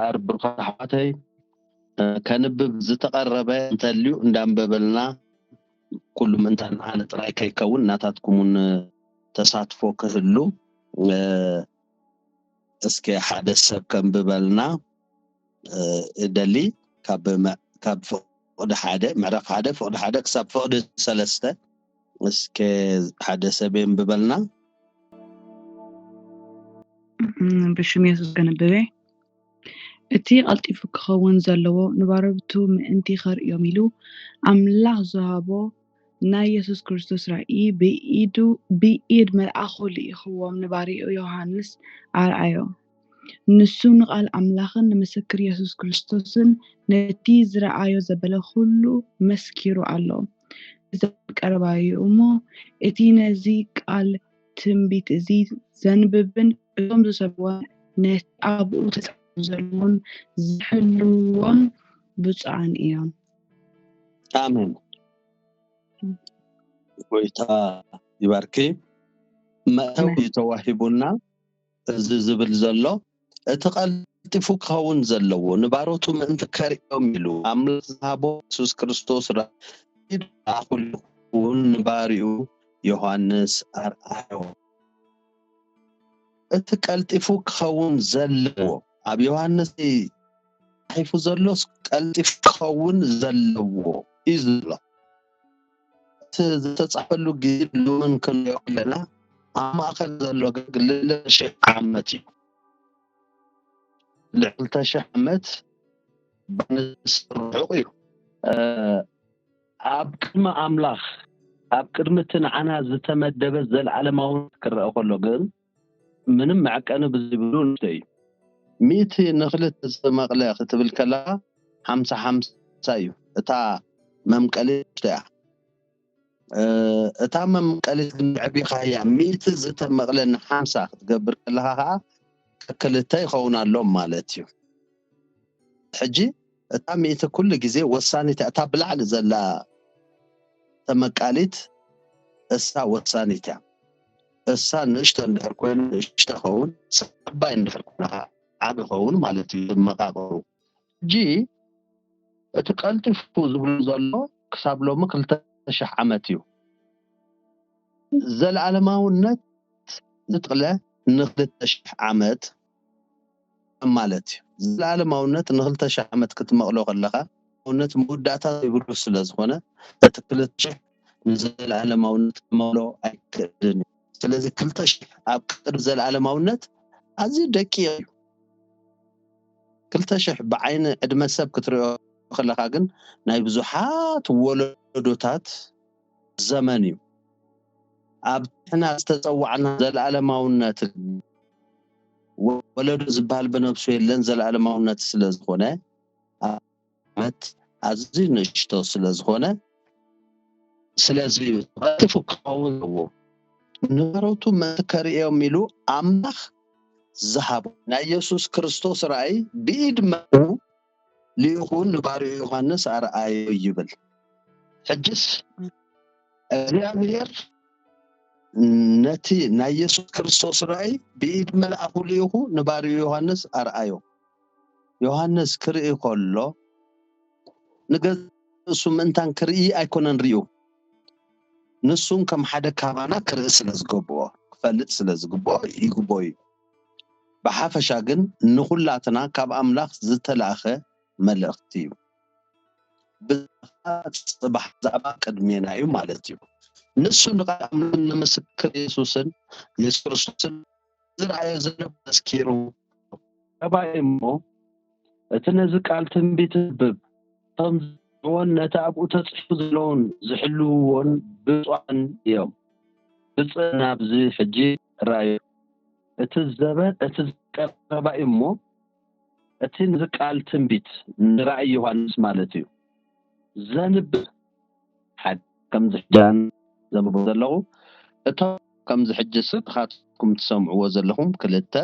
እምበኣር ብሩኻት ኣሕዋተይ፣ እ፣ ከንብብ ዝተቐረበ እንተልዩ እንዳንበበልና፣ ኩሉ ምእንታን ኣነ ጥራይ ከይከውን ናታትኩም እውን ተሳትፎ ክህሉ፣ እ፣ እስከ ሓደ ሰብ ከንብበልና፣ እ፣ እደሊ። ካብ መ-፣ ካብ ፍቕዲ ሓደ፣ ምዕራፍ ሓደ፣ ፍቕዲ ሓደ ክሳብ ፍቕዲ ሰለስተ እስከ ሓደ ሰብ የንብበልና። እም፣ ብሽም የሱስ ከንብብ እየ። እቲ ቀልጢፉ ክኸውን ዘለዎ ንባሮቱ ምእንቲ ከርእዮም ኢሉ ኣምላኽ ዝሃቦ ናይ የሱስ ክርስቶስ ራእይ ብኢዱ፣ ብኢድ መልኣኹ ልኢኽዎም ንባሪኡ ዮሃንስ ኣርኣዮ። ንሱ ንቓል ኣምላኽን ንምስክር የሱስ ክርስቶስን ነቲ ዝረኣዮ ዘበለ ኩሉ መስኪሩ ኣሎ። እዚ ቀረባ እዩ እሞ፣ እቲ ነዚ ቃል ትንቢት እዚ ዘንብብን እቶም ዝሰምዕዎን ነቲ ኣብኡ ተጻሒፉ ዘለውን ዝሕልውዎን ብፁዓን እዮም። ኣሜን። ጎይታ ይባርኪ። መእተዊ እዩ ተዋሂቡና። እዚ ዝብል ዘሎ፣ እቲ ቀልጢፉ ክኸውን ዘለዎ ንባሮቱ ምእንቲ ከርእዮም ኢሉ ኣምላኽ ዝሃቦ የሱስ ክርስቶስ ራእይ ኣኹሉ እውን ንባሪኡ ዮሃንስ ኣርኣዮ። እቲ ቀልጢፉ ክኸውን ዘለዎ ኣብ ዮሃንስ ተጻሒፉ ዘሎስ ቀልጢፉ ክኸውን ዘለዎ እዩ ዝብሎ። እቲ ዝተጻሕፈሉ ግዜ ሎምን ክንሪኦ ከለና ኣብ ማእከል ዘሎ ግን ልዕሊ ሽሕ ዓመት እዩ። ልዕሊ ሽሕ ዓመት ብንስር ርሑቕ እዩ። እ፣ ኣብ ቅድሚ ኣምላኽ፣ ኣብ ቅድሚ እቲ ንዓና ዝተመደበ ዘለዓለማዊ ክረአ ከሎ ግን ምንም መዐቀኒ ብዘይብሉ ንእሽቶ እዩ። ሚእቲ ንኽልተ ዝተመቕለ ክትብል ከለኻ ሓምሳ ሓምሳ እዩ። እታ መምቀሊት ንእሽቶ እያ። እ፣ እታ መምቀሊት ግን ኣዕቢኻያ ሚእቲ ዝተመቕለ ንሓምሳ ክትገብር ከለኻ ኸዓ ክልተ ይኸውን ኣሎ ማለት እዩ። ሕጂ እታ ሚእቲ ኩሉ ግዜ ወሳኒት እያ። እታ ብላዕሊ ዘላ ተመቃሊት እሳ ወሳኒት እያ። እሳ ንእሽቶ እንድሕር ኮይኑ ንእሽቶ ኸውን፣ ዓባይ እንድሕር ኮይኑ ኸዓ ዓቢ ኸውን ማለት እዩ ዝመቃቐሩ። ሕጂ እቲ ቀልጢፉ ዝብሉ ዘሎ ክሳብ ሎሚ ክልተ ሽሕ ዓመት እዩ። ዘለዓለማውነት ዝጥቕለ ንክልተ ሽሕ ዓመት ማለት እዩ። ዘለዓለማውነት ንክልተ ሽሕ ዓመት ክትመቕሎ ከለኻ፣ ውነት መወዳእታ ዘይብሉ ስለ ዝኾነ፣ እቲ ክልተ ሽሕ ንዘለዓለማውነት ክመቕሎ ኣይክእልን እዩ። ስለዚ ክልተ ሽሕ ኣብ ቅድሚ ዘለዓለማውነት ኣዝዩ ደቂቕ እዩ። ክልተ ሽሕ ብዓይኒ ዕድመ ሰብ ክትሪኦ ከለኻ ግን ናይ ብዙሓት ወለዶታት ዘመን እዩ። ኣብ ንሕና ዝተጸዋዕና ዘለዓለማውነት፣ ወለዶ ዝበሃል ብነብሱ የለን፣ ዘለዓለማውነት ስለ ዝኾነ፣ ዓመት ኣዝዩ ንእሽቶ ስለ ዝኾነ፣ ስለዚ እዩ ቀልጢፉ ክኸውን ኣለዎ። ንባሮቱ ምእንቲ ከርእዮም ኢሉ ኣምላኽ ዝሃቦ ናይ የሱስ ክርስቶስ ራእይ ብኢድ መልኡ ልኢኹ ንባርኡ ዮሃንስ ኣርኣዮ ይብል። ሕጅስ እግዚኣብሔር ነቲ ናይ የሱስ ክርስቶስ ራእይ ብኢድ መልኣኹ ልኢኹ ንባርኡ ዮሃንስ ኣርኣዮ። ዮሃንስ ክርኢ ከሎ ንገዛእ ርእሱ ምእንታን ክርኢ ኣይኮነን ሪኡ። ንሱን ከም ሓደ ካባና ክርኢ ስለ ዝገብኦ፣ ክፈልጥ ስለ ዝግብኦ ይግብኦ እዩ። ብሓፈሻ ግን ንኹላትና ካብ ኣምላኽ ዝተላእኸ መልእኽቲ እዩ። ብዛዕባ ጽባሕ ዛዕባ ቅድሜና እዩ ማለት እዩ። ንሱ ንቓል ኣምላኽን ንምስክር የሱስን፣ የሱስ ክርስቶስን ዝረኣዮ ዘሎ መስኪሩ። ሰብኣይ እሞ እቲ ነዚ ቃል ትንቢት ዝንብብ፣ እቶም ዝሰምዕዎን ነቲ ኣብኡ ተጽሒፉ ዘለውን ዝሕልውዎን ብፁዓን እዮም። ብፅእ ናብዚ ሕጂ ራእዩ። እቲ ዘበን፣ እቲ ቀረባ እዩ እሞ፣ እቲ ነዚ ቃል ትንቢት ንራእይ ዮሃንስ ማለት እዩ። ዘንብብ ሓደ፣ ከምዚ ሕጂ ኣነ ዘንብቦ ዘለኹ፣ እቶም ከምዚ ሕጂ ስብኻትኩም ትሰምዕዎ ዘለኹም ክልተ፣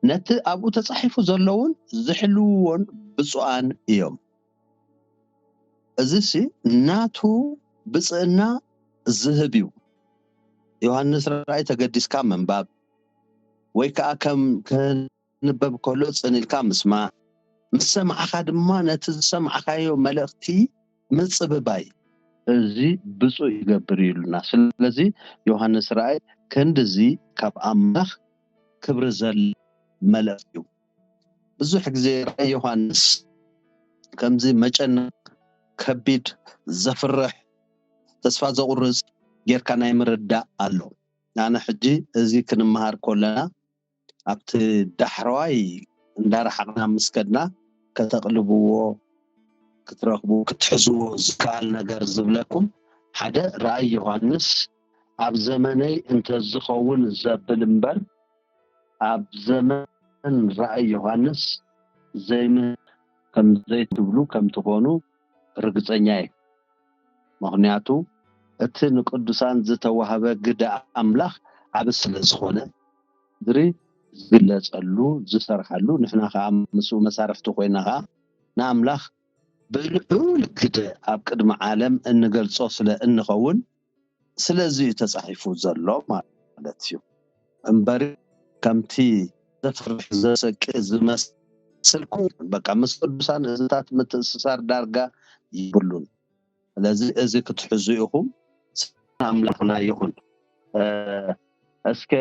ነቲ ኣብኡ ተጻሒፉ ዘለውን ዝሕልውዎን ብፁዓን እዮም። እዚሲ ናቱ ብፅእና ዝህብ እዩ። ዮሃንስ ራእይ ተገዲስካ ምንባብ ወይ ከዓ ከም ክህን ክንበብ ከሎ ጽን ኢልካ ምስማዕ፣ ምስ ሰማዕኻ ድማ ነቲ ዝሰማዕካዮ መልእኽቲ ምጽብባይ፣ እዚ ብፁዕ ይገብር እዩ ኢሉና። ስለዚ ዮሃንስ ራእይ ክንድዚ ካብ ኣምላኽ ክብሪ ዘለ መልእኽቲ እዩ። ብዙሕ ግዜ ራእይ ዮሃንስ ከምዚ መጨነቕ፣ ከቢድ፣ ዘፍርሕ፣ ተስፋ ዘቑርጽ ጌርካ ናይ ምርዳእ ኣሎ። ኣነ ሕጂ እዚ ክንመሃር ከለና ኣብቲ ዳሕረዋይ እንዳረሓቕና ምስ ከድና ከተቕልብዎ፣ ክትረኽቡ፣ ክትሕዝዎ ዝከኣል ነገር ዝብለኩም ሓደ ራእይ ዮሃንስ ኣብ ዘመነይ እንተዝኸውን ዘብል እምበር ኣብ ዘመን ራእይ ዮሃንስ ዘይም ከም ዘይትብሉ ከም ትኾኑ ርግጸኛ እየ። ምኽንያቱ እቲ ንቅዱሳን ዝተዋህበ ግደ ኣምላኽ ዓቢ ስለ ዝኾነ፣ ድሪ ዝግለጸሉ፣ ዝሰርሓሉ፣ ንሕና ከኣ ምስኡ መሳርሕቲ ኮይና ከኣ ንኣምላኽ ብልዑል ግደ ኣብ ቅድሚ ዓለም እንገልጾ ስለ እንኸውን፣ ስለዚ እዩ ተጻሒፉ ዘሎ ማለት እዩ። እምበሪ ከምቲ ዘፍርሕ ዘሰቂ ዝመስልኩ በቃ ምስ ቅዱሳን እዝታት ምትእስሳር ዳርጋ ይብሉን። ስለዚ እዚ ክትሕዙ ኢኹም። ኣምላኽና ይኹን። እ፣ እስከ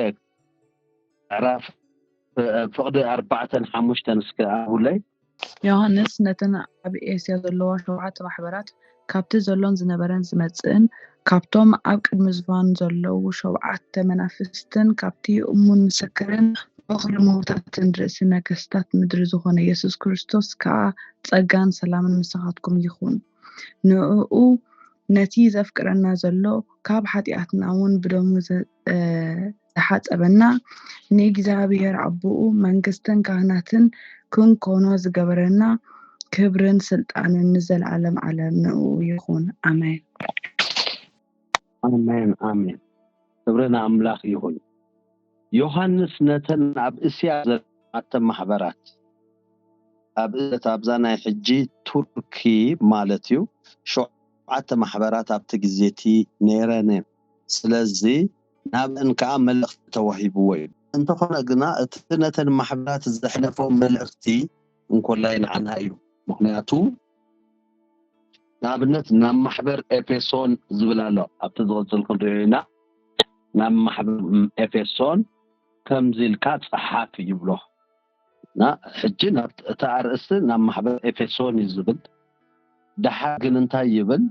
ምዕራፍ፣ እ፣ ፍቕዲ ኣርባዕተን ሓሙሽተን እስከ ኣብለይ። ዮሃንስ ነተን ኣብ ኤስያ ዘለዋ ሸውዓተ ማሕበራት፣ ካብቲ ዘሎን ዝነበረን ዝመጽእን፣ ካብቶም ኣብ ቅድሚ ዝፋን ዘለዉ ሸውዓተ መናፍስትን፣ ካብቲ እሙን ምስክርን በኹሪ ምዉታትን ርእሲ ነገስታት ምድሪ ዝኾነ የሱስ ክርስቶስ ከኣ ጸጋን ሰላምን ምሳኻትኩም ይኹን። ንእኡ ነቲ ዘፍቅረና ዘሎ ካብ ሓጢኣትና እውን ብደሙ ዘ- እ፣ ዝሓጸበና ንእግዚኣብሔር ኣቦኡ መንግስትን ካህናትን ክንኮኖ ዝገበረና ክብርን ስልጣንን ንዘለዓለም ዓለም ንእኡ ይኹን። ኣሜን። ኣሜን፣ ኣሜን። ክብሪ ንኣምላኽ ይኹን። ዮሃንስ ነተን ኣብ እስያ ዘለዋ ማሕበራት፣ ኣብ እለት ኣብዛ ናይ ሕጂ ቱርኪ ማለት እዩ፣ ሸውዓተ ማሕበራት ኣብቲ ግዜ እቲ ነይረን እየን። ስለዚ ናብአን ከኣ መልእኽቲ ተዋሂብዎ እዩ። እንተኾነ ግና እቲ ነተን ማሕበራት ዘሕለፎ መልእኽቲ እንኮላይ ንዓና እዩ። ምኽንያቱ ንኣብነት ናብ ማሕበር ኤፌሶን ዝብል ኣሎ፣ ኣብቲ ዝቕጽል ክንሪኦ ኢና። ናብ ማሕበር ኤፌሶን ከምዚ ኢልካ ጸሓፍ ይብሎ። እና ሕጂ ናብ እቲ ኣርእስቲ ናብ ማሕበር ኤፌሶን እዩ ዝብል። ደሓር ግን እንታይ ይብል?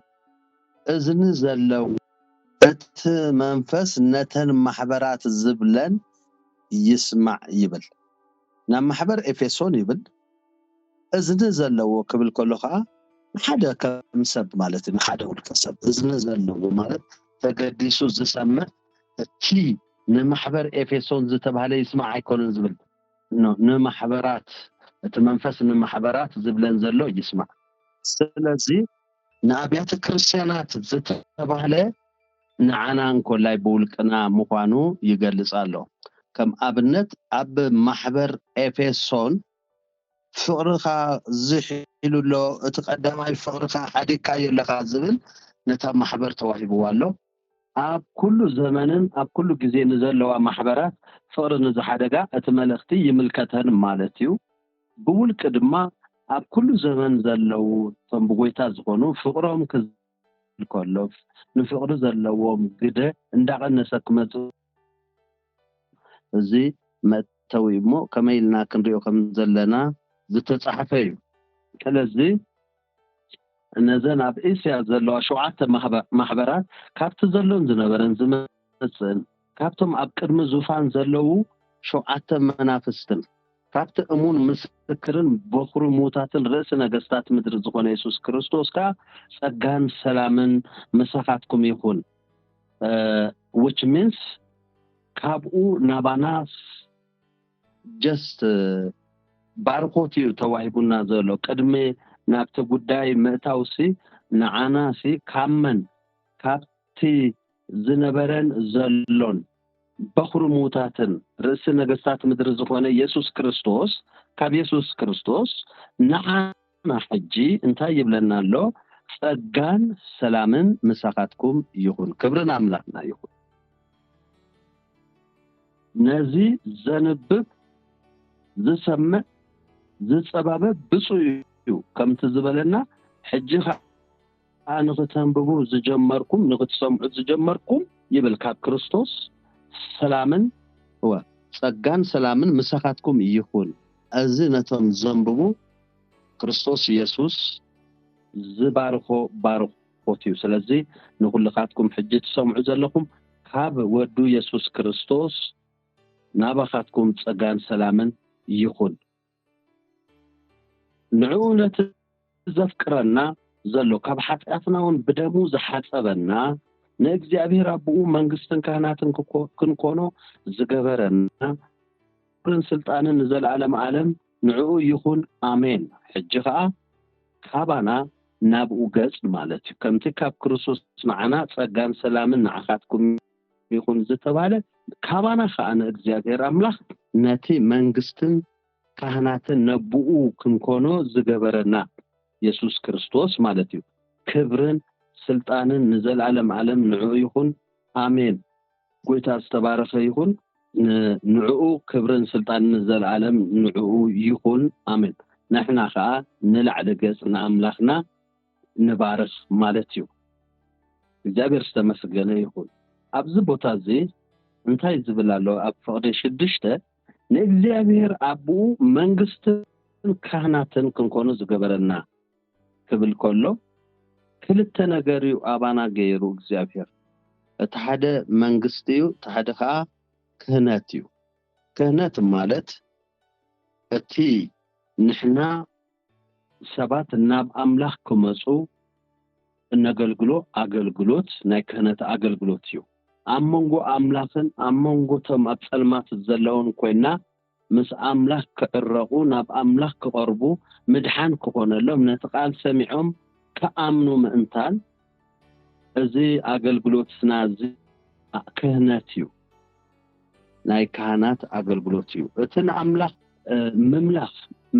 እዝኒ ዘለዎ እቲ መንፈስ ነተን ማሕበራት ዝብለን ይስማዕ ይብል። ናብ ማሕበር ኤፌሶን ይብል። እዝኒ ዘለዎ ክብል ከሎ ከዓ ንሓደ ከም ሰብ ማለት እዩ፣ ንሓደ ውልቀ ሰብ እዝኒ ዘለዎ ማለት ተገዲሱ ዝሰምዕ፣ እቲ ንማሕበር ኤፌሶን ዝተባህለ ይስማዕ ኣይኮነን ዝብል፣ ኖ፣ ንማሕበራት፣ እቲ መንፈስ ንማሕበራት ዝብለን ዘሎ ይስማዕ። ስለዚ ንኣብያተ ክርስቲያናት ዝተባህለ ንዓና እንኮላይ ብውልቅና ምዃኑ ይገልጽ ኣሎ። ከም ኣብነት ኣብ ማሕበር ኤፌሶን ፍቕርኻ ዝሕ ኢሉ ኣሎ፣ እቲ ቀዳማይ ፍቕርኻ ሓዲግካዮ ኣለኻ ዝብል ነታ ማሕበር ተዋሂብዋ ኣሎ። ኣብ ኩሉ ዘመንን ኣብ ኩሉ ግዜ ንዘለዋ ማሕበራት ፍቕሪ ንዝሓደጋ እቲ መልእኽቲ ይምልከተን ማለት እዩ። ብውልቂ ድማ ኣብ ኩሉ ዘመን ዘለዉ እቶም ብጎይታ ዝኾኑ ፍቕሮም ክዝል ከሎ ንፍቕሪ ዘለዎም ግደ እንዳቐነሰ ክመጽእ እዚ መእተዊ እሞ ከመይ ኢልና ክንሪኦ ከም ዘለና ዝተጻሕፈ እዩ። ስለዚ ነዘን ኣብ እስያ ዘለዋ ሸውዓተ ማሕበ- ማሕበራት ካብቲ ዘሎን ዝነበረን ዝመጽእን ካብቶም ኣብ ቅድሚ ዙፋን ዘለዉ ሸውዓተ መናፍስትን ካብቲ እሙን ምስክርን በኹሪ ምዉታትን ርእሲ ነገስታት ምድሪ ዝኾነ የሱስ ክርስቶስ ከኣ ጸጋን ሰላምን ምሳኻትኩም ይኹን። እ፣ which means ካብኡ ናባና just ባርኾት እዩ ተዋሂቡና ዘሎ። ቅድሚ ናብቲ ጉዳይ ምእታውሲ ንዓናሲ ካብ መን? ካብቲ ዝነበረን ዘሎን በኹሪ ምዉታትን ርእሲ ነገስታት ምድሪ ዝኾነ የሱስ ክርስቶስ፣ ካብ የሱስ ክርስቶስ ንዓና ሕጂ እንታይ ይብለና ኣሎ? ጸጋን ሰላምን ምሳኻትኩም ይኹን። ክብሪ ንኣምላኽና ይኹን። ነዚ ዘንብብ ዝሰምዕ ዝጸባበ ብፁዕ እዩ ከምቲ ዝበለና፣ ሕጂ ኸዓ ንኽተንብቡ ዝጀመርኩም፣ ንኽትሰምዑ ዝጀመርኩም ይብል፣ ካብ ክርስቶስ ሰላምን፣ እወ፣ ጸጋን ሰላምን ምሳኻትኩም ይኹን። እዚ ነቶም ዘንብቡ ክርስቶስ ኢየሱስ ዝባርኾ ባርኾት እዩ። ስለዚ ንኹልኻትኩም ሕጂ ትሰምዑ ዘለኹም ካብ ወዱ ኢየሱስ ክርስቶስ ናባኻትኩም ጸጋን ሰላምን ይኹን። ንዕኡ ነቲ ዘፍቅረና ዘሎ ካብ ሓጢኣትና እውን ብደሙ ዝሓጸበና ንእግዚኣብሔር ኣቦኡ መንግስትን ካህናትን ክኮ-፣ ክንኮኖ ዝገበረና ክብርን ስልጣንን ንዘለዓለም ዓለም ንዕኡ ይኹን፣ ኣሜን። ሕጂ ኸኣ ካባና ናብኡ ገጽ ማለት እዩ። ከምቲ ካብ ክርስቶስ ንዓና ጸጋን ሰላምን ንዓኻትኩም ይኹን ዝተባለ፣ ካባና ኸኣ ንእግዚኣብሔር ኣምላኽ ነቲ መንግስትን ካህናትን ነብኡ ክንኮኖ ዝገበረና የሱስ ክርስቶስ ማለት እዩ። ክብርን ስልጣንን ንዘለዓለም ዓለም ንዕኡ ይኹን፣ ኣሜን። ጎይታ ዝተባረኸ ይኹን። ን-፣ ንዕኡ ክብርን ስልጣንን ንዘለዓለም ንዕኡ ይኹን፣ ኣሜን። ንሕና ኸኣ ንላዕሊ ገጽ ንኣምላኽና ንባርኽ ማለት እዩ። እግዚኣብሔር ዝተመስገነ ይኹን። ኣብዚ ቦታ እዚ እንታይ ዝብል ኣሎ? ኣብ ፍቕዲ ሽዱሽተ፣ ንእግዚኣብሔር ኣቦኡ መንግስትን ካህናትን ክንኮኑ ዝገበረና ክብል ከሎ፣ ክልተ ነገር እዩ ኣባና ገይሩ እግዚኣብሔር። እቲ ሓደ መንግስቲ እዩ፣ እቲ ሓደ ኸኣ ክህነት እዩ። ክህነት ማለት እቲ ንሕና ሰባት ናብ ኣምላኽ ክመጹ እነገልግሎ ኣገልግሎት ናይ ክህነት ኣገልግሎት እዩ። ኣብ መንጎ ኣምላኽን ኣብ መንጎ እቶም ኣብ ጸልማት ዘለውን ኮይና ምስ ኣምላኽ ክዕረቑ፣ ናብ ኣምላኽ ክቐርቡ፣ ምድሓን ክኾነሎም፣ ነቲ ቃል ሰሚዖም ክኣምኑ ምእንታን፣ እዚ ኣገልግሎትና እዚ ክህነት እዩ። ናይ ካህናት ኣገልግሎት እዩ። እቲ ንኣምላኽ፣ እ፣ ምምላኽ፣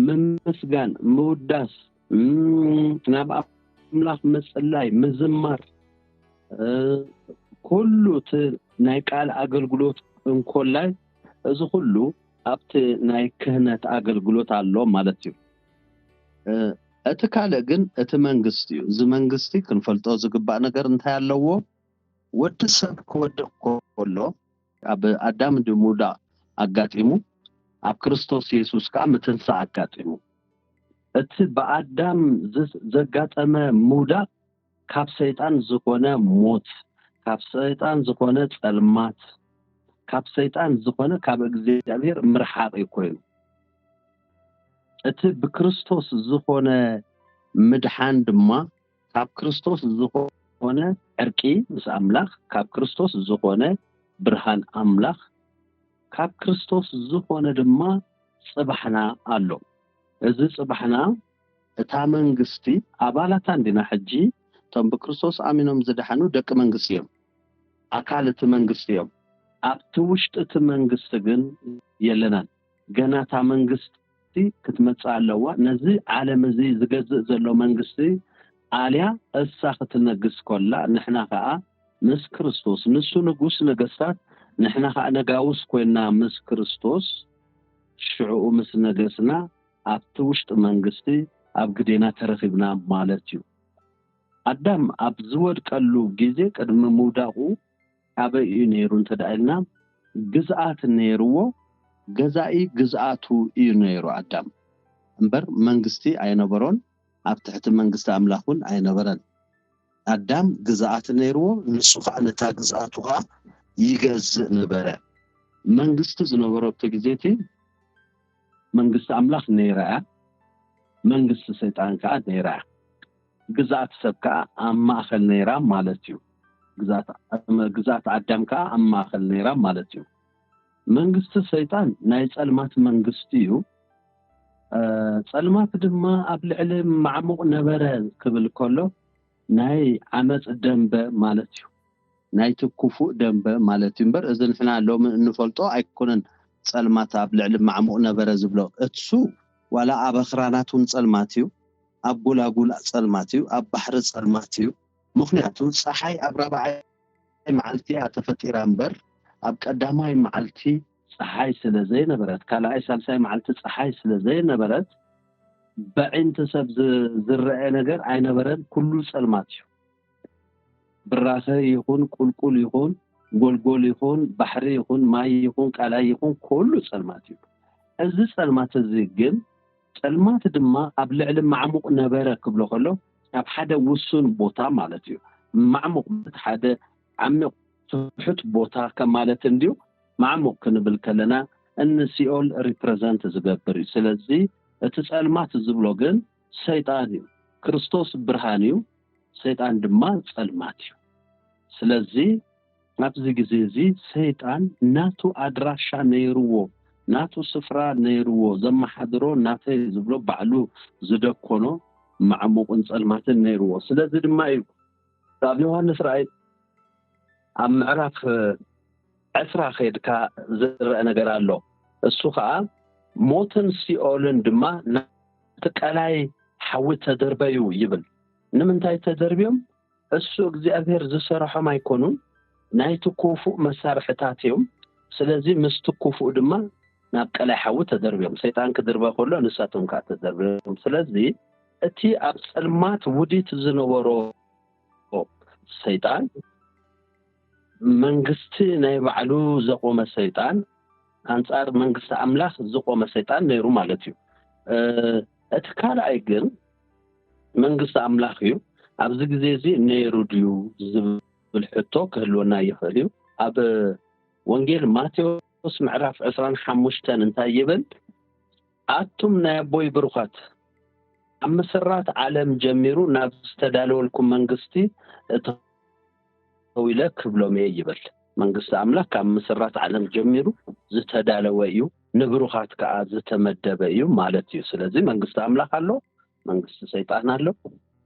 ምምስጋን፣ ምውዳስ፣ እም፣ ናብ ኣምላኽ ምጽላይ፣ ምዝማር፣ እ፣ ኩሉ እቲ ናይ ቃል ኣገልግሎት እንኮላይ፣ እዚ ኩሉ ኣብቲ ናይ ክህነት ኣገልግሎት ኣሎ ማለት እዩ። እ፣ እቲ ካልእ ግን እቲ መንግስቲ እዩ። እዚ መንግስቲ ክንፈልጦ ዝግባእ ነገር እንታይ ኣለዎ? ወዲ ሰብ ክወድቕ ከሎ፣ ኣብ ኣዳም እንዲ ምውዳቕ ኣጋጢሙ፣ ኣብ ክርስቶስ የሱስ ከኣ ምትንሳእ ኣጋጢሙ። እቲ ብኣዳም ዝ-፣ ዘጋጠመ ምውዳቕ ካብ ሰይጣን ዝኾነ ሞት፣ ካብ ሰይጣን ዝኾነ ጸልማት፣ ካብ ሰይጣን ዝኾነ ካብ እግዚኣብሔር ምርሓቕ እዩ ኮይኑ። እቲ ብክርስቶስ ዝኾነ ምድሓን ድማ ካብ ክርስቶስ ዝኾነ ዕርቂ ምስ ኣምላኽ፣ ካብ ክርስቶስ ዝኾነ ብርሃን ኣምላኽ፣ ካብ ክርስቶስ ዝኾነ ድማ ጽባሕና ኣሎ። እዚ ጽባሕና፣ እታ መንግስቲ፣ ኣባላታ እንዲና ሕጂ። እቶም ብክርስቶስ ኣሚኖም ዝደሓኑ ደቂ መንግስቲ እዮም፣ ኣካል እቲ መንግስቲ እዮም። ኣብቲ ውሽጢ እቲ መንግስቲ ግን የለናን። ገና እታ መንግስቲ ክትመጽእ ኣለዋ። ነዚ ዓለም እዚ ዝገዝእ ዘሎ መንግስቲ ኣልያ እሳ ክትነግስ ኮላ፣ ንሕና ከኣ ምስ ክርስቶስ፣ ንሱ ንጉስ ነገስታት፣ ንሕና ከኣ ነጋውስ ኮይንና ምስ ክርስቶስ፣ ሽዕኡ ምስ ነገስና፣ ኣብቲ ውሽጢ መንግስቲ ኣብ ግዴና ተረኺብና ማለት እዩ። ኣዳም ኣብ ዝወድቀሉ ግዜ፣ ቅድሚ ምውዳቑ፣ ኣበይ እዩ ነይሩ እንተ ደኣ ኢልና፣ ግዝኣት ነይርዎ፣ ገዛኢ ግዝኣቱ እዩ ነይሩ ኣዳም። እምበር መንግስቲ ኣይነበሮን፣ ኣብ ትሕቲ መንግስቲ ኣምላኽ እውን ኣይነበረን። ኣዳም ግዝኣት ነይርዎ፣ ንሱ ኸዓ ነታ ግዝኣቱ ኸዓ ይገዝእ ነበረ። መንግስቲ ዝነበሮ ኣብቲ ግዜ እቲ መንግስቲ ኣምላኽ ነይራ እያ፣ መንግስቲ ሰይጣን ከኣ ነይራ እያ። ግዝኣት ሰብ ከኣ ኣብ ማእከል ነይራ ማለት እዩ። ግዝኣት፣ ግዝኣት ኣዳም ከኣ ኣብ ማእከል ነይራ ማለት እዩ። መንግስቲ ሰይጣን ናይ ጸልማት መንግስቲ እዩ። እ፣ ጸልማት ድማ ኣብ ልዕሊ ማዕሙቕ ነበረ ክብል ከሎ ናይ ዓመጽ ደንበ ማለት እዩ። ናይቲ ክፉእ ደንበ ማለት እዩ እምበር፣ እዚ ንሕና ሎሚ እንፈልጦ ኣይኮነን። ጸልማት ኣብ ልዕሊ ማዕሙቕ ነበረ ዝብሎ እሱ፣ ዋላ ኣብ ኣኽራናት እውን ጸልማት እዩ፣ ኣብ ጎላጉል ጸልማት እዩ፣ ኣብ ባሕሪ ጸልማት እዩ። ምኽንያቱ ጸሓይ ኣብ ራብዓይ መዓልቲ እያ ተፈጢራ እምበር፣ ኣብ ቀዳማይ መዓልቲ ፀሓይ ስለ ዘይነበረት፣ ካልኣይ ሳልሳይ መዓልቲ ፀሓይ ስለ ዘይነበረት፣ በዒንቲ ሰብ ዝ-፣ ዝረአ ነገር ኣይነበረን። ኩሉ ፀልማት እዩ። ብራኸ ይኹን፣ ቁልቁል ይኹን፣ ጎልጎል ይኹን፣ ባሕሪ ይኹን፣ ማይ ይኹን፣ ቃላይ ይኹን፣ ኩሉ ፀልማት እዩ። እዚ ፀልማት እዚ ግን፣ ፀልማት ድማ ኣብ ልዕሊ ማዕሙቕ ነበረ ክብሎ ከሎ፣ ኣብ ሓደ ውሱን ቦታ ማለት እዩ። ማዕሙቕ ማለት ሓደ ዓሚቕ ትሑት ቦታ ከም ማለት እንድዩ። ማዕሙቕ ክንብል ከለና፣ እን ሲኦል ሪፕረዘንት ዝገብር እዩ። ስለዚ እቲ ፀልማት ዝብሎ ግን ሰይጣን እዩ። ክርስቶስ ብርሃን እዩ፣ ሰይጣን ድማ ፀልማት እዩ። ስለዚ ኣብዚ ግዜ እዚ ሰይጣን ናቱ ኣድራሻ ነይርዎ፣ ናቱ ስፍራ ነይርዎ፣ ዘመሓድሮ ናተይ ዝብሎ ባዕሉ ዝደኮኖ ማዕሙቕን ጸልማትን ነይርዎ። ስለዚ ድማ እዩ ኣብ ዮሃንስ ራእይ ኣብ ምዕራፍ ዕስራ ከይድካ ዝረአ ነገር ኣሎ። እሱ ኸኣ ሞትን ሲኦልን ድማ ናብቲ ቀላይ ሓዊ ተደርበዩ ይብል። ንምንታይ ተደርብዮም? እሱ እግዚኣብሔር ዝሰርሖም ኣይኮኑን፣ ናይቲ ክፉእ መሳርሕታት እዮም። ስለዚ ምስቲ ክፉእ ድማ ናብ ቀላይ ሓዊ ተደርብዮም። ሰይጣን ክድርበ ከሎ ንሳቶም ከኣ ተደርብዮም። ስለዚ እቲ ኣብ ጸልማት ውዲት ዝነበሮ ሰይጣን፣ መንግስቲ ናይ ባዕሉ ዘቆመ ሰይጣን፣ ኣንጻር መንግስቲ ኣምላኽ ዝቆመ ሰይጣን ነይሩ ማለት እዩ። እ፣ እቲ ካልኣይ ግን መንግስቲ ኣምላኽ እዩ። ኣብዚ ግዜ እዚ ነይሩ ድዩ ዝብል ሕቶ ክህልወና ይኽእል እዩ። ኣብ ወንጌል ማቴዎስ ምዕራፍ ዕስራን ሓሙሽተን እንታይ ይብል? ኣቱም ናይ ኣቦይ ብሩኻት፣ ኣብ ምስራት ዓለም ጀሚሩ ናብ ዝተዳለወልኩም መንግስቲ እተው ኢለ ክብሎም እየ ይብል። መንግስቲ ኣምላኽ ካብ ምስራት ዓለም ጀሚሩ ዝተዳለወ እዩ፣ ንብሩኻት ከኣ ዝተመደበ እዩ ማለት እዩ። ስለዚ መንግስቲ ኣምላኽ ኣሎ፣ መንግስቲ ሰይጣን ኣሎ፣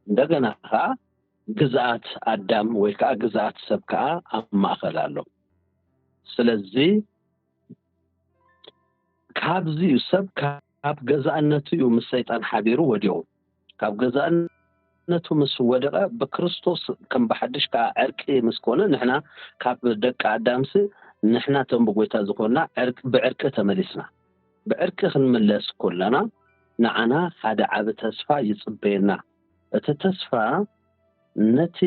እንደገና ከኣ ግዝኣት ኣዳም ወይ ከኣ ግዝኣት ሰብ ከኣ ኣብ ማእከል ኣሎ። ስለዚ ካብዚ እዩ ሰብ ካብ ገዛእነቱ እዩ ምስ ሰይጣን ሓቢሩ ወዲቑ። ካብ ገዛእነቱ ምስ ወደቐ ብክርስቶስ ከም ብሓድሽ ከኣ ዕርቂ ምስ ኮነ፣ ንሕና ካብ ደቂ ኣዳምሲ ንሕና እቶም ብጎይታ ዝኾንና ዕርቅ-፣ ብዕርቂ ተመሊስና። ብዕርቂ ክንምለስ ኮለና ንዓና ሓደ ዓቢ ተስፋ ይጽበየና። እቲ ተስፋ ነቲ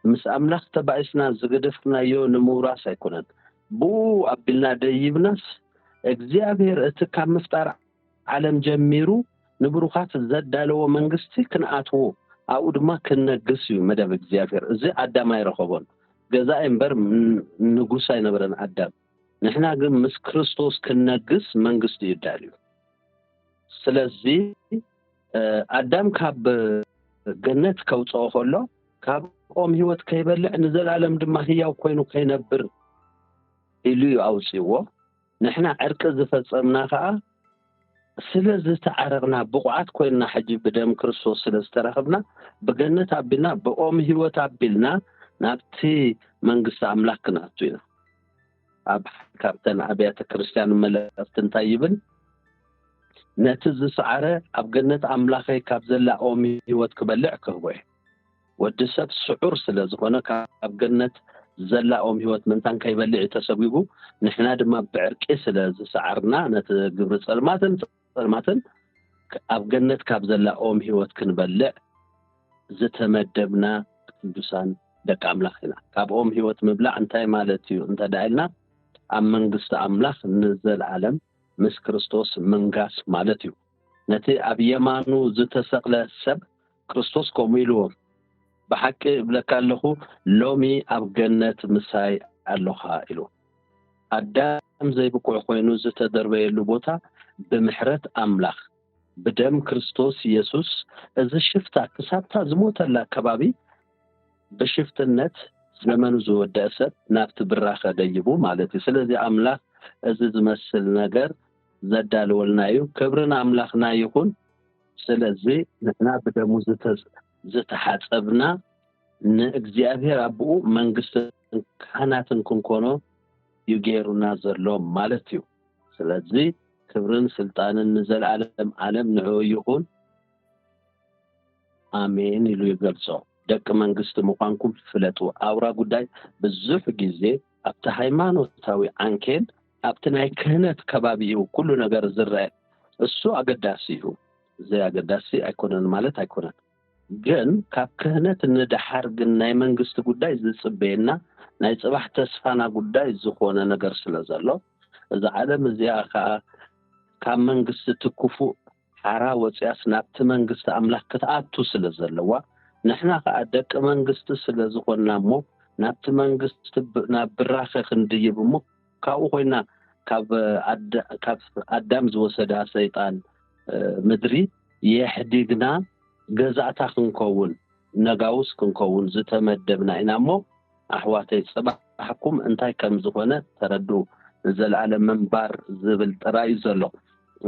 ምስ ኣምላኽ ተባኢስና ዝገደፍናዮ ንምውራስ ኣይኮነን። ብኡ ኣቢልና ደይብናስ እግዚኣብሔር እቲ ካብ ምፍጣር ዓለም ጀሚሩ ንብሩኻት ዘዳለዎ መንግስቲ ክንኣትዎ፣ ኣብኡ ድማ ክንነግስ እዩ መደብ እግዚኣብሔር። እዚ ኣዳም ኣይረኸቦን። ገዛኢ እምበር ን-፣ ንጉስ ኣይነበረን ኣዳም። ንሕና ግን ምስ ክርስቶስ ክንነግስ መንግስቲ እዩ ዳልዩ። ስለዚ፣ እ፣ ኣዳም ካብ ገነት ከውፅኦ ከሎ፣ ካብ ኦም ህይወት ከይበልዕ ንዘለኣለም ድማ ህያው ኮይኑ ከይነብር ኢሉ እዩ ኣውፅዎ። ንሕና ዕርቂ ዝፈጸምና ከኣ ስለ ዝተዓረቕና፣ ብቑዓት ኮይንና ሕጂ ብደም ክርስቶስ ስለ ዝተረኽብና፣ ብገነት ኣቢልና፣ ብኦም ህይወት ኣቢልና ናብቲ መንግስቲ ኣምላኽ ክንኣቱ ኢና። ኣብ ካብተን ኣብያተ ክርስቲያን መለእኽቲ እንታይ ይብል? ነቲ ዝሰዓረ ኣብ ገነት ኣምላኸይ ካብ ዘላ ኦም ህይወት ክበልዕ ክህቦ እየ። ወዲ ሰብ ስዑር ስለ ዝኾነ ካብ ገነት ዘላ ኦም ህይወት ምእንታን ከይበልዕ እዩ ተሰጒጉ። ንሕና ድማ ብዕርቂ ስለ ዝሰዓርና ነቲ ግብሪ ጸልማትን ጸልማትን ኣብ ገነት ካብ ዘላ ኦም ህይወት ክንበልዕ ዝተመደብና ቅዱሳን ደቂ ኣምላኽ ኢና። ካብ ኦም ህይወት ምብላዕ እንታይ ማለት እዩ እንተ ደኣ ኢልና፣ ኣብ መንግስቲ ኣምላኽ ንዘለኣለም ምስ ክርስቶስ ምንጋስ ማለት እዩ። ነቲ ኣብ የማኑ ዝተሰቕለ ሰብ ክርስቶስ ከምኡ ኢልዎ፣ "ብሓቂ እብለካ ኣለኹ፣ ሎሚ ኣብ ገነት ምሳይ ኣሎኻ" ኢሉ። ኣዳም ዘይብቁዕ ኮይኑ ዝተደርበየሉ ቦታ ብምሕረት ኣምላኽ ብደም ክርስቶስ የሱስ፣ እዚ ሽፍታ ክሳብታ ዝሞተላ ከባቢ ብሽፍትነት ዘመኑ ዝወደአ ሰብ ናብቲ ብራኸ ደይቡ ማለት እዩ። ስለዚ ኣምላኽ እዚ ዝመስል ነገር ዘዳልወልና እዩ። ክብሪ ንኣምላኽና ይኹን። ስለዚ ንሕና ብደሙ ዝተ-፣ ዝተሓጸብና ንእግዚኣብሔር ኣቦኡ መንግስትን ካህናትን ክንኮኖ እዩ ገይሩና ዘሎ ማለት እዩ። ስለዚ ክብርን ስልጣንን ንዘለኣለም ዓለም ንዕኡ ይኹን። ኣሜን ኢሉ ይገልጾ። ደቂ መንግስቲ ምዃንኩም ፍለጡ። ኣውራ ጉዳይ ብዙሕ ግዜ ኣብቲ ሃይማኖታዊ ዓንኬል ኣብቲ ናይ ክህነት ከባቢ እዩ ኩሉ ነገር ዝረአ። እሱ ኣገዳሲ እዩ። ዘይ ኣገዳሲ ኣይኮነን ማለት ኣይኮነን። ግን ካብ ክህነት ንደሓር ግን ናይ መንግስቲ ጉዳይ ዝጽበየና፣ ናይ ጽባሕ ተስፋና ጉዳይ ዝኾነ ነገር ስለ ዘሎ፣ እዛ ዓለም እዚኣ ከኣ ካብ መንግስቲ እቲ ክፉእ ሓራ ወጺኣስ ናብቲ መንግስቲ ኣምላኽ ክትኣቱ ስለ ዘለዋ፣ ንሕና ከኣ ደቂ መንግስቲ ስለ ዝኾንና እሞ፣ ናብቲ መንግስቲ ብ-፣ ናብ ብራኸ ክንድይብ እሞ፣ ካብኡ ኮይና ካብ ኣዳ-፣ ካብ ኣዳም ዝወሰዳ ሰይጣን፣ እ፣ ምድሪ የሕዲግና ገዛእታ ክንከውን፣ ነጋውስ ክንከውን ዝተመደብና ኢና እሞ፣ ኣሕዋተይ፣ ጽባሕኩም እንታይ ከም ዝኾነ ተረድኡ። ንዘለኣለም ምንባር ዝብል ጥራይ እዩ ዘሎ።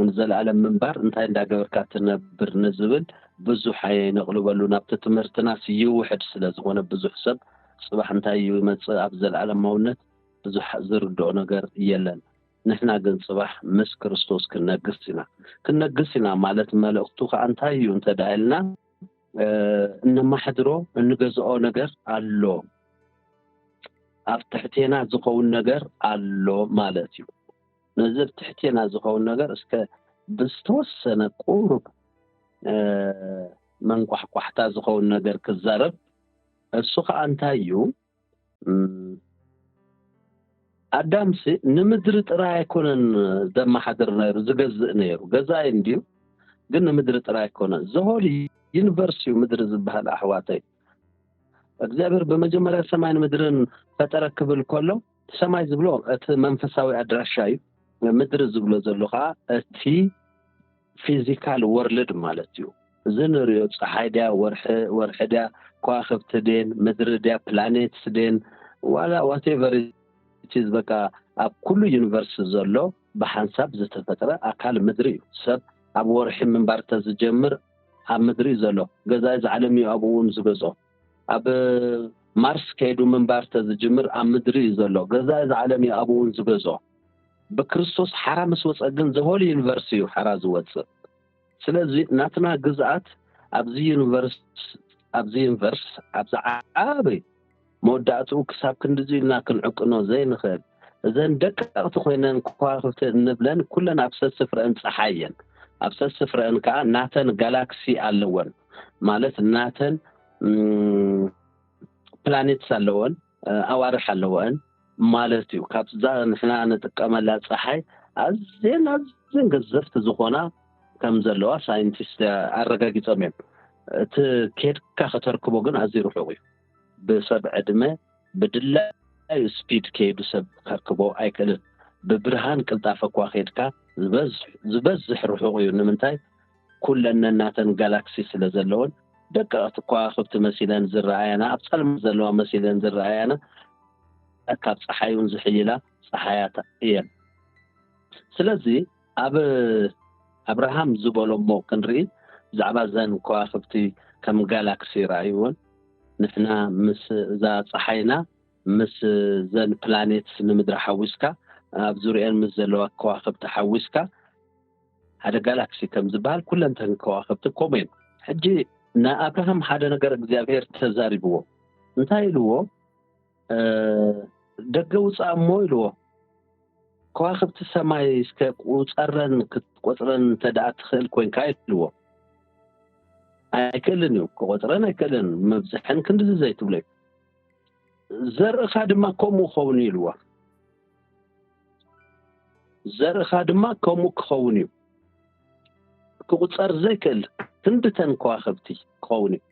ንዘለኣለም ምንባር እንታይ እንዳገበርካ ትነብር ንዝብል ብዙሕ ኣየነቕልበሉ። ናብቲ ትምህርትናስ ይውሕድ ስለ ዝኾነ ብዙሕ ሰብ ጽባሕ እንታይ ይመጽእ ኣብ ዘለኣለማውነት ብዙሕ ዝርድኦ ነገር የለን። ንሕና ግን ጽባሕ ምስ ክርስቶስ ክንነግስ ኢና። ክንነግስ ኢና ማለት መልእኽቱ ከኣ እንታይ እዩ እንተ ደኣ ኢልና፣ እ፣ እነማሕድሮ እንገዝኦ ነገር ኣሎ። ኣብ ትሕቴና ዝኸውን ነገር ኣሎ ማለት እዩ። ነዚ ኣብ ትሕቴና ዝኸውን ነገር እስከ ብዝተወሰነ ቁሩብ፣ እ፣ መንቋሕቋሕታ ዝኸውን ነገር ክዛረብ። እሱ ከኣ እንታይ እዩ? እም፣ ኣዳምሲ ንምድሪ ጥራይ ኣይኮነን ዘመሓድር ነይሩ፣ ዝገዝእ ነይሩ። ገዛኢ እንድዩ፣ ግን ንምድሪ ጥራይ ኣይኮነን። ዘሆል ዩኒቨርስ እዩ ምድሪ ዝበሃል፣ ኣሕዋተይ። እግዚኣብሔር ብመጀመርያ ሰማይን ምድርን ፈጠረ ክብል ከሎ፣ ሰማይ ዝብሎ እቲ መንፈሳዊ ኣድራሻ እዩ። ምድሪ ዝብሎ ዘሎ ኸዓ እቲ ፊዚካል ወርልድ ማለት እዩ። እዚ ንሪኦ ፀሓይ ድያ፣ ወርሒ፣ ወርሒ ድያ፣ ከዋኽብቲ ድየን፣ ምድሪ ድያ፣ ፕላኔትስ ድየን፣ ዋላ ዋቴቨር ኢት ኢዝ፣ በቃ ኣብ ኩሉ ዩኒቨርስ ዘሎ ብሓንሳብ ዝተፈጥረ ኣካል ምድሪ እዩ። ሰብ ኣብ ወርሒ ምንባር ተዝጀምር ኣብ ምድሪ እዩ ዘሎ። ገዛኢ እዚ ዓለም እዩ ኣብኡ እውን ዝገዝኦ። ኣብ ማርስ ከይዱ ምንባር ተዝጅምር ኣብ ምድሪ እዩ ዘሎ። ገዛኢ እዚ ዓለም እዩ ኣብኡ እውን ዝገዝኦ። ብክርስቶስ ሓራ ምስ ወፀ ግን ዘሆል ዩኒቨርስ እዩ ሓራ ዝወፅእ። ስለዚ ናትና ግዝኣት ኣብዚ ዩኒቨርስ፣ ኣብዚ ዩኒቨርስ፣ ኣብዚ ዓቢ መወዳእትኡ ክሳብ ክንድዚ ኢልና ክንዕቅኖ ዘይንኽእል፣ እዘን ደቀቕቲ ኮይነን ከዋኽብቲ እንብለን ኩለን ኣብ ሰስፍረአን ፀሓይ እየን። ኣብ ሰስፍረአን ከዓ ናተን ጋላክሲ ኣለወን። ማለት ናተን፣ እም፣ ፕላኔትስ ኣለወን፣ እ፣ ኣዋርሕ ኣለወን ማለት እዩ። ካብዛ ንሕና ንጥቀመላ ፀሓይ ኣዝየን ኣዝየን ገዘፍቲ ዝኾና ከም ዘለዋ ሳይንቲስት ኣረጋጊጾም እዮም። እቲ ኬድካ ከተርክቦ ግን ኣዝዩ ርሑቕ እዩ። ብሰብ ዕድመ ብድላዩ ስፒድ ከይዱ ሰብ ከርክቦ ኣይክእልን። ብብርሃን ቅልጣፈ እኳ ኬድካ ዝበዝ-፣ ዝበዝሕ ርሑቕ እዩ። ንምንታይ? ኩለን ነናተን ጋላክሲ ስለ ዘለወን ደቀቕቲ ከዋኽብቲ መሲለን ዝረኣያና፣ ኣብ ጸልማት ዘለዋ መሲለን ዝረኣያና፣ ካብ ጸሓይ እውን ዝሕይላ ጸሓያት እየን። ስለዚ ኣብ ኣብርሃም ዝበሎ እሞ ክንርኢ፣ ብዛዕባ እዘን ከዋኽብቲ ከም ጋላክሲ ረኣይወን፣ ንሕና ምስ እዛ ጸሓይና፣ ምስ እዘን ፕላኔትስ ንምድሪ ሓዊስካ፣ ኣብ ዙርየን ምስ ዘለዋ ከዋኽብቲ ሓዊስካ፣ ሓደ ጋላክሲ ከም ዝበሃል ኩለንተን ከዋኽብቲ ከምኡ እየን። ሕጂ ንኣብርሃም ሓደ ነገር እግዚኣብሔር ተዛሪብዎ። እንታይ ኢልዎ? እ፣ "ደገ ውጻእ እሞ" ኢልዎ። "ከዋኽብቲ ሰማይ እስከ ቁጸረን፣ ክትቆጽረን እንተ ደኣ ትኽእል ኮይንካ" ኢልዎ። "ኣይክእልን እዩ፣ ክቆጽረን ኣይክእልን፣ መብዝሐን ክንድዚ ዘይትብሎ እዩ። ዘርእኻ ድማ ከምኡ ክኸውን እዩ" ኢልዎ። "ዘርእኻ ድማ ከምኡ ክኸውን እዩ፣ ክቁጸር ዘይክእል ክንድተን ከዋኽብቲ ክኸውን እዩ።"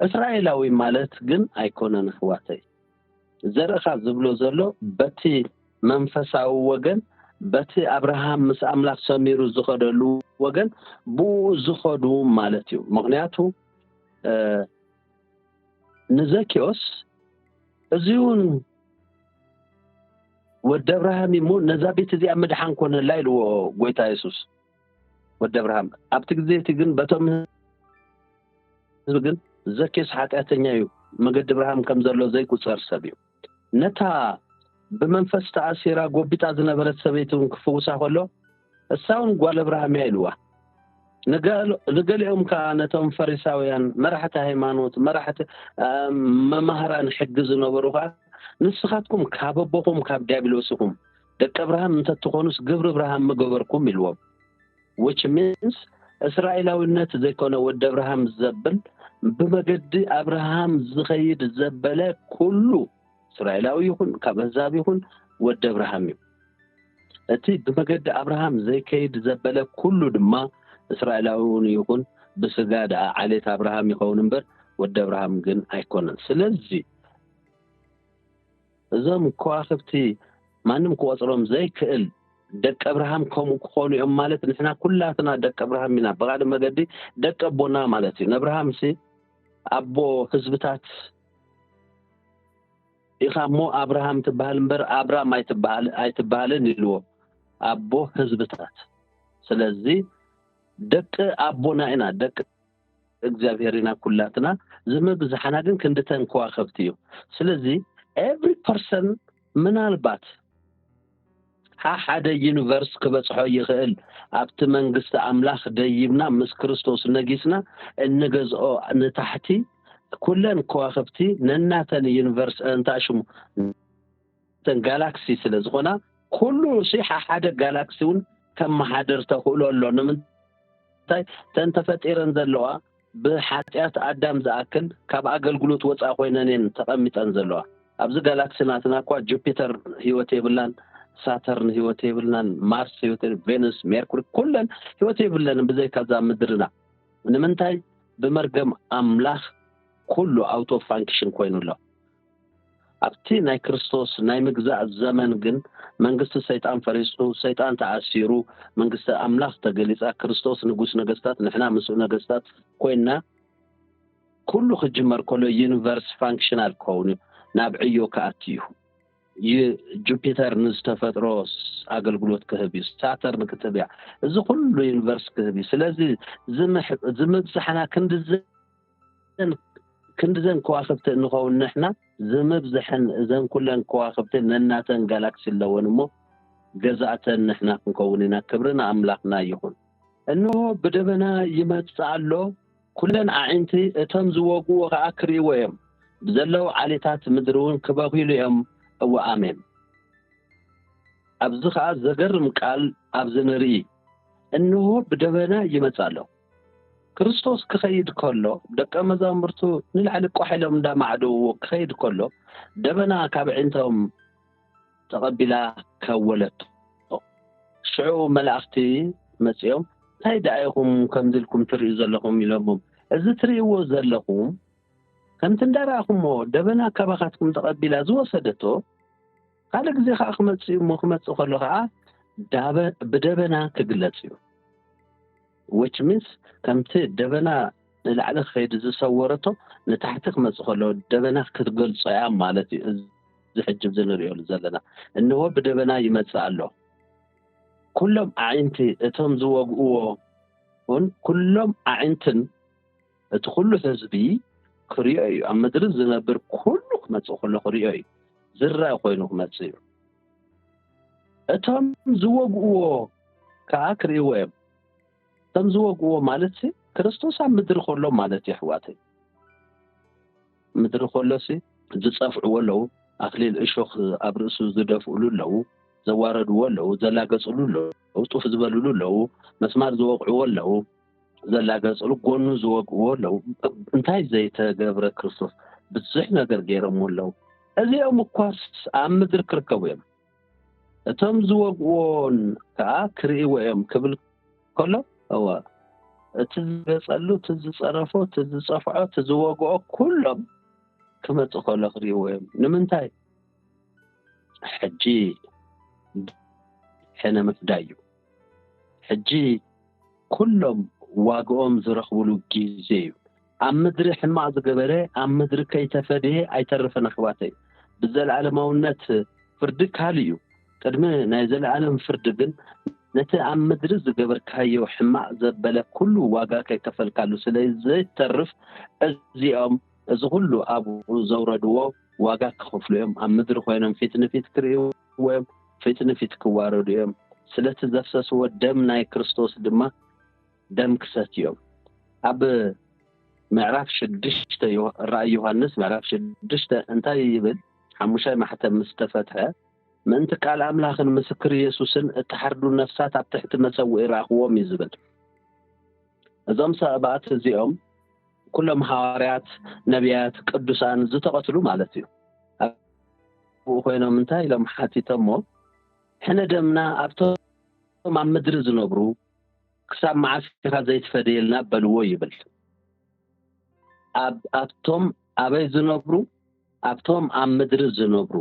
እስራኤላዊ ማለት ግን ኣይኮነን ኣሕዋተይ። ዘርእኻ ዝብሎ ዘሎ በቲ መንፈሳዊ ወገን፣ በቲ ኣብርሃም ምስ ኣምላኽ ሰሚሩ ዝኸደሉ ወገን፣ ብኡ ዝኸዱ ማለት እዩ። ምኽንያቱ፣ እ፣ ንዘኪዮስ እዚ እውን ወዲ ኣብርሃም እዩ እሞ ነዛ ቤት እዚኣ ምድሓን ኮነላ ኢልዎ ጎይታ የሱስ። ወዲ ኣብርሃም ኣብቲ ግዜ እቲ ግን በቶም ህዝቢ ግን ዘኪዮስ ሓጢኣተኛ እዩ፣ መገዲ ኣብርሃም ከም ዘሎ ዘይቁጸር ሰብ እዩ። ነታ ብመንፈስ ተኣሲራ ጎቢጣ ዝነበረት ሰበይቲ እውን ክፍውሳ ከሎ እሳ እውን ጓል ኣብርሃም እያ ኢልዋ። ንገል-፣ ንገሊኦም ከኣ ነቶም ፈሪሳውያን መራሕቲ ሃይማኖት፣ መራሕቲ፣ እ፣ መማህራን ሕጊ ዝነበሩ ከኣ ንስኻትኩም ካብ ኣቦኹም ካብ ዲያብሎስ ኢኹም፣ ደቂ ኣብርሃም እንተትኾኑስ ግብሪ ኣብርሃም ምገበርኩም ኢልዎም። Which means እስራኤላዊነት ዘይኮነ ወዲ ኣብርሃም ዘብል፣ ብመገዲ ኣብርሃም ዝኸይድ ዘበለ ኩሉ፣ እስራኤላዊ ይኹን ካብ ኣህዛብ ይኹን፣ ወዲ ኣብርሃም እዩ። እቲ ብመገዲ ኣብርሃም ዘይከይድ ዘበለ ኩሉ ድማ እስራኤላዊ እውን ይኹን ብስጋ ደኣ ዓሌት ኣብርሃም ይኸውን እምበር ወዲ ኣብርሃም ግን ኣይኮነን። ስለዚ እዞም ከዋኽብቲ ማንም ክቆጽሮም ዘይክእል ደቂ ኣብርሃም ከምኡ ክኾኑ እዮም ማለት ንሕና ኩላትና ደቂ ኣብርሃም ኢና። ብኻልእ መገዲ ደቂ ኣቦና ማለት እዩ። ንኣብርሃምሲ ኣቦ ህዝብታት ኢኻ እሞ ኣብርሃም ትበሃል እምበር ኣብራም ኣይትበሃል-፣ ኣይትበሃልን ኢልዎ። ኣቦ ህዝብታት። ስለዚ ደቂ ኣቦና ኢና፣ ደቂ እግዚኣብሔር ኢና ኩላትና። ዝምብዝሓና ግን ክንድተን ከዋኽብቲ እዩ። ስለዚ every person ምናልባት ሓ-፣ ሓደ ዩኒቨርስ ክበጽሖ ይኽእል። ኣብቲ መንግስቲ ኣምላኽ ደይብና ምስ ክርስቶስ ነጊስና እንገዝኦ ንታሕቲ ኩለን ከዋኽብቲ ነናተን ዩኒቨርስ እንታሽሙ ተን ጋላክሲ ስለ ዝኾና ኩሉ ሲ ሓ-፣ ሓደ ጋላክሲ እውን ከመሓደር ተኽእሎ ኣሎ። ንምንታይ? ተን ተፈጢረን ዘለዋ ብሓጢኣት ኣዳም ዝኣክል ካብ ኣገልግሎት ወፃ ኮይነን እየን ተቐሚጠን ዘለዋ። ኣብዚ ጋላክሲ ናትና እኳ ጁፒተር ህይወት የብላን፣ ሳተርን ህይወት የብልናን፣ ማርስ ህይወት የብልን፣ ቬኑስ፣ ሜርኩሪ ኩለን ህይወት የብለንን ብዘይካ እዛ ምድርና። ንምንታይ? ብመርገም ኣምላኽ ኩሉ ኣውቶ ፋንክሽን ኮይኑ ኣሎ። ኣብቲ ናይ ክርስቶስ ናይ ምግዛእ ዘመን ግን መንግስቲ ሰይጣን ፈሪሱ፣ ሰይጣን ተኣሲሩ፣ መንግስቲ ኣምላኽ ተገሊጻ፣ ክርስቶስ ንጉስ ነገስታት፣ ንሕና ምስኡ ነገስታት ኮይንና፣ ኩሉ ክጅመር ከሎ ዩኒቨርስ ፋንክሽናል ክኸውን እዩ፣ ናብ ዕዮ ክኣቱ እዩ። ዩ-፣ ጁፒተር ንዝተፈጥሮ ስ-፣ ኣገልግሎት ክህብ እዩ፣ ሳተርን ክትህብ እያ፣ እዚ ኩሉ ዩኒቨርስ ክህብ እዩ። ስለዚ ዝምሕ-፣ ዝምብዝሕና ክንድዘን፣ ክንድዘን ከዋኽብቲ እንኸውን ንሕና፣ ዝምብዝሐን እዘን ኩለን ከዋኽብቲ ነናተን ጋላክሲ ኣለወን እሞ፣ ገዛእተን ንሕና ክንከውን ኢና። ክብሪ ንኣምላኽና ይኹን። እንሆ ብደበና ይመጽእ ኣሎ፣ ኩለን ኣዒንቲ እቶም ዝወግእዎ ኸኣ ክርእይዎ እዮም፣ ብዘለዉ ዓሌታት ምድሪ እውን ክበኽዩሉ እዮም። እወ፣ ኣሜን። ኣብዚ ኸኣ ዘገርም ቃል ኣብዚ ንርኢ፣ እንሆ ብደበና ይመጽእ ኣሎ። ክርስቶስ ክኸይድ ከሎ፣ ደቀ መዛሙርቱ ንላዕሊ ቋሕ ኢሎም እንዳማዕደውዎ ክኸይድ ከሎ፣ ደበና ካብ ኣዒንቶም ተቐቢላ ከወለቶ። ሽዑ መላእኽቲ መጺኦም፣ "እንታይ ደኣ ኢኹም ከምዚ ኢልኩም ትርእዩ ዘለኹም?" ኢሎሞም። "እዚ ትርእይዎ ዘለኹም፣ ከምቲ እንዳረኣኹሞ ደበና ካባኻትኩም ተቐቢላ ዝወሰደቶ፣ ካልእ ግዜ ኸኣ ክመጽእ እዩ እሞ፣ ክመጽእ ከሎ ኸኣ ዳበ-፣ ብደበና ክግለጽ እዩ።" Which means ከምቲ ደበና ንላዕሊ ክኸይድ ዝሰወረቶ ንታሕቲ ክመጽእ ከሎ ደበና ክትገልጾ እያ ማለት እዩ። እዚ ሕጂ እዚ ንርእየሉ ዘለና እንሆ ብደበና ይመጽእ ኣሎ። ኩሎም ኣዒንቲ እቶም ዝወግእዎ እውን ኩሎም ኣዒንትን እቲ ኩሉ ህዝቢ ክርእዮ እዩ። ኣብ ምድሪ ዝነብር ኩሉ ክመጽእ ከሎ ክርእዮ እዩ። ዝረአ ኮይኑ ክመጽእ እዩ። እቶም ዝወግእዎ ከኣ ክርእይዎ እዮም። እቶም ዝወግእዎ ማለት ሲ ክርስቶስ ኣብ ምድሪ ከሎ ማለት እዩ ኣሕዋተይ። ምድሪ ከሎ ሲ ዝጸፍዕዎ ኣለዉ፣ ኣኽሊል እሾኽ ኣብ ርእሱ ዝደፍእሉ ኣለዉ፣ ዘዋረድዎ ኣለዉ፣ ዘላገጽሉ ኣለዉ፣ ጡፍ ዝበልሉ ኣለዉ፣ መስማር ዝወቕዕዎ ኣለዉ፣ ዘላገጽሉ ጎኑ ዝወግእዎ ኣለዉ። እንታይ ዘይተገብረ ክርስቶስ ብዙሕ ነገር ገይሮምዎ ኣለዉ። እዚኦም እኳስ ኣብ ምድሪ ክርከቡ እዮም። እቶም ዝወግእዎን ከኣ ክርእይዎ እዮም ክብል ከሎ፣ እወ፣ እቲ ዝገጸሉ፣ እቲ ዝጸረፎ፣ እቲ ዝጸፍዖ፣ እቲ ዝወግኦ ኩሎም ክመጽእ ከሎ ክርእይዎ እዮም። ንምንታይ? ሕጂ ሕነ ምፍዳይ እዩ። ሕጂ ኩሎም ዋግኦም ዝረኽብሉ ግዜ እዩ። ኣብ ምድሪ ሕማቕ ዝገበረ ኣብ ምድሪ ከይተፈድየ ኣይተርፍን ኣሕዋተይ። ብዘለኣለማውነት ፍርዲ ካልእ እዩ። ቅድሚ ናይ ዘለኣለም ፍርዲ ግን ነቲ ኣብ ምድሪ ዝገበርካዮ ሕማቕ ዘበለ ኩሉ ዋጋ ከይከፈልካሉ ስለ ዘይተርፍ እዚኦም እዚ ኩሉ ኣብኡ ዘውረድዎ ዋጋ ክኸፍሉ እዮም። ኣብ ምድሪ ኮይኖም ፊት ንፊት ክርእይዎ እዮም፣ ፊት ንፊት ክዋረዱ እዮም። ስለቲ ዘፍሰስዎ ደም ናይ ክርስቶስ ድማ ደም ክሰትዩ እዮም። ኣብ ምዕራፍ ሽዱሽተ ዮ-፣ ራእይ ዮሃንስ ምዕራፍ ሽዱሽተ እንታይ ይብል? ሓሙሻይ ማሕተም ምስ ተፈትሐ ምእንቲ ቃል ኣምላኽን ምስክር ኢየሱስን እተሓርዱ ነፍሳት ኣብ ትሕቲ መሰውኢ ረኣኽዎም እዩ ዝብል። እዞም ሰባት እዚኦም ኩሎም ሃዋርያት፣ ነቢያት፣ ቅዱሳን ዝተቐትሉ ማለት እዩ። ኣብኡ ኮይኖም እንታይ ኢሎም ሓቲቶሞ? ሕነ ደምና ኣብቶም ኣብ ምድሪ ዝነብሩ ክሳብ መዓስ ኢኻ ዘይትፈደየልና በልዎ ይብል። ኣብ ኣብቶም ኣበይ ዝነብሩ? ኣብቶም ኣብ ምድሪ ዝነብሩ።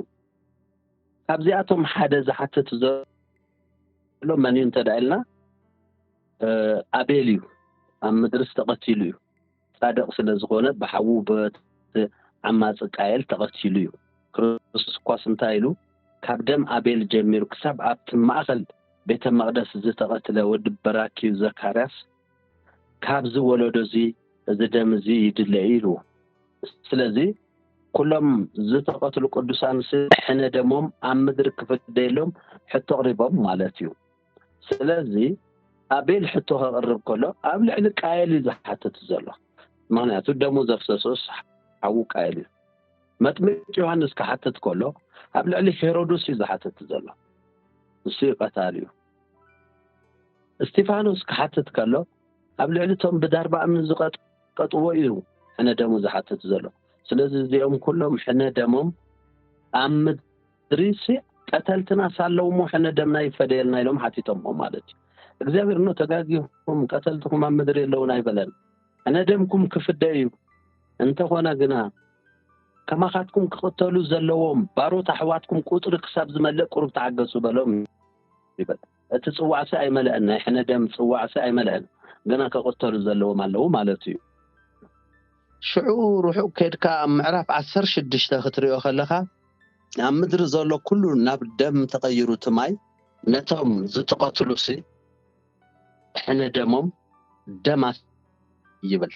ካብዚኣቶም ሓደ ዝሓትት ዘሎ መን እዩ እንተ ደኣ ኢልና፣ ኣቤል እዩ። ኣብ ምድርስ ተቐቲሉ እዩ። ጻድቕ ስለ ዝኾነ፣ ብሓዉ በቲ ዓማጺ ቃየል ተቐቲሉ እዩ። ክርስቶስ እኳስ እንታይ ኢሉ? ካብ ደም ኣቤል ጀሚሩ ክሳብ ኣብቲ ማእከል ቤተ መቕደስ ዝተቐትለ ወዲ በራኪዩ ዘካርያስ፣ ካብዚ ወለዶ እዚ፣ እዚ ደም እዚ ይድለ እዩ ኢልዎ። ስለዚ ኩሎም ዝተቐትሉ ቅዱሳንሲ ሕነ ደሞም ኣብ ምድሪ ክፍደየሎም ሕቶ ኣቕሪቦም ማለት እዩ። ስለዚ ኣቤል ሕቶ ከቕርብ ከሎ ኣብ ልዕሊ ቃየል እዩ ዝሓትት ዘሎ። ምኽንያቱ ደሙ ዘፍሰሶስ ሓዉ ቃየል እዩ። መጥምቅ ዮሃንስ ክሓትት ከሎ ኣብ ልዕሊ ሄሮድስ እዩ ዝሓትት ዘሎ። ንሱ እዩ ቀታሊ እዩ። እስቲፋኖስ ክሓትት ከሎ ኣብ ልዕሊ እቶም ብዳርባ እምኒ ዝቐጥቀጥዎ እዩ ሕነ ደሙ ዝሓትት ዘሎ። ስለዚ እዚኦም ኩሎም ሕነ ደሞም ኣብ ምድሪ ሲ ቀተልትና ሳለውሞ ሕነ ደምና ይፈደየልና ኢሎም ሓቲቶሞ ማለት እዩ። እግዚኣብሔር ኖ ተጋጊኹም፣ ቀተልትኹም ኣብ ምድሪ የለውን ኣይበለን። ሕነ ደምኩም ክፍደ እዩ። እንተኾነ ግና ከማኻትኩም ክቕተሉ ዘለዎም ባሮት ኣሕዋትኩም ቁጽሪ ክሳብ ዝመልእ ቁሩብ ተዓገሱ በሎም ይበል። እቲ ጽዋዕሲ ኣይመልአን፣ ናይ ሕነ ደም ጽዋዕሲ ኣይመልአን፣ ግና ክቕተሉ ዘለዎም ኣለዉ ማለት እዩ። ሽዑ ርሑቕ ከድካ ኣብ ምዕራፍ ዓሰርተ ሽዱሽተ ክትሪኦ ከለኻ፣ ኣብ ምድሪ ዘሎ ኩሉ ናብ ደም ተቐይሩ እቲ ማይ፣ ነቶም ዝተቐትሉሲ ሕነ ደሞም ደም ኣስ-፣ ይብል።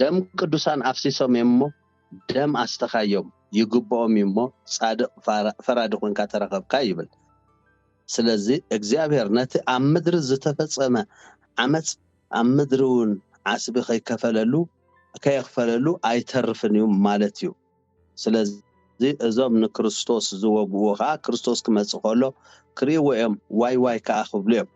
ደም ቅዱሳን ኣፍሲሶም እዮም እሞ፣ ደም ኣስተኻዮም፣ ይግብኦም እዩ እሞ፣ ጻድቕ ፈራ-፣ ፈራዲ ኮንካ ተረኸብካ ይብል። ስለዚ እግዚኣብሔር ነቲ ኣብ ምድሪ ዝተፈጸመ ዓመጽ ኣብ ምድሪ እውን ዓስቢ ከይከፈለሉ፣ ከየኽፈለሉ ኣይተርፍን እዩ ማለት እዩ። ስለዚ እዞም ንክርስቶስ ዝወግእዎ ኸኣ ክርስቶስ ክመጽእ ከሎ ክርእይዎ እዮም፣ ዋይ ዋይ ከኣ ክብሉ እዮም።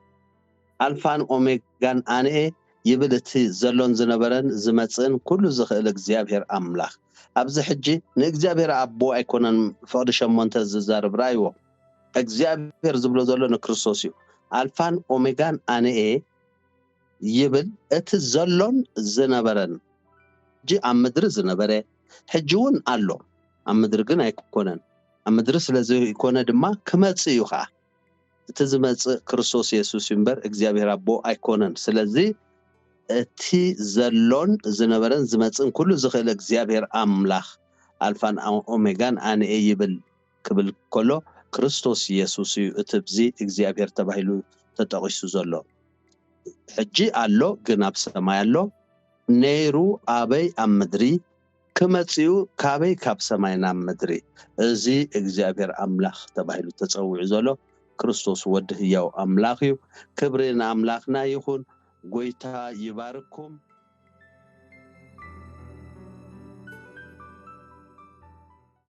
ኣልፋን ኦሜጋን ኣነ እየ ይብል እቲ ዘሎን ዝነበረን ዝመጽእን ኩሉ ዝኽእል እግዚኣብሔር ኣምላኽ። ኣብዚ ሕጂ ንእግዚኣብሔር ኣቦ ኣይኮነን ፍቕዲ ሸሞንተ ዝዛረብ ረኣይዎ። እግዚኣብሔር ዝብሎ ዘሎ ንክርስቶስ እዩ። ኣልፋን ኦሜጋን ኣነ እየ ይብል እቲ ዘሎን ዝነበረን። ሕጂ ኣብ ምድሪ ዝነበረ፣ ሕጂ እውን ኣሎ። ኣብ ምድሪ ግን ኣይኮነን። ኣብ ምድሪ ስለ ዘይኮነ ድማ ክመጽእ እዩ ኸዓ። እቲ ዝመጽእ ክርስቶስ የሱስ እዩ እምበር እግዚኣብሔር ኣቦ ኣይኮነን። ስለዚ እቲ ዘሎን ዝነበረን ዝመጽእን ኩሉ ዝኽእል እግዚኣብሔር ኣምላኽ ኣልፋን ኦሜጋን ኣነ እየ ይብል ክብል ከሎ ክርስቶስ የሱስ እዩ እቲ ብዚ እግዚኣብሔር ተባሂሉ ተጠቒሱ ዘሎ። ሕጂ ኣሎ፣ ግን ኣብ ሰማይ ኣሎ። ነይሩ ኣበይ? ኣብ ምድሪ። ክመጽኡ ካበይ? ካብ ሰማይ ናብ ምድሪ። እዚ እግዚኣብሔር ኣምላኽ ተባሂሉ ተጸዊዑ ዘሎ ክርስቶስ ወዲ ህያው ኣምላኽ እዩ። ክብሪ ንኣምላኽና ይኹን። ጎይታ ይባርኩም።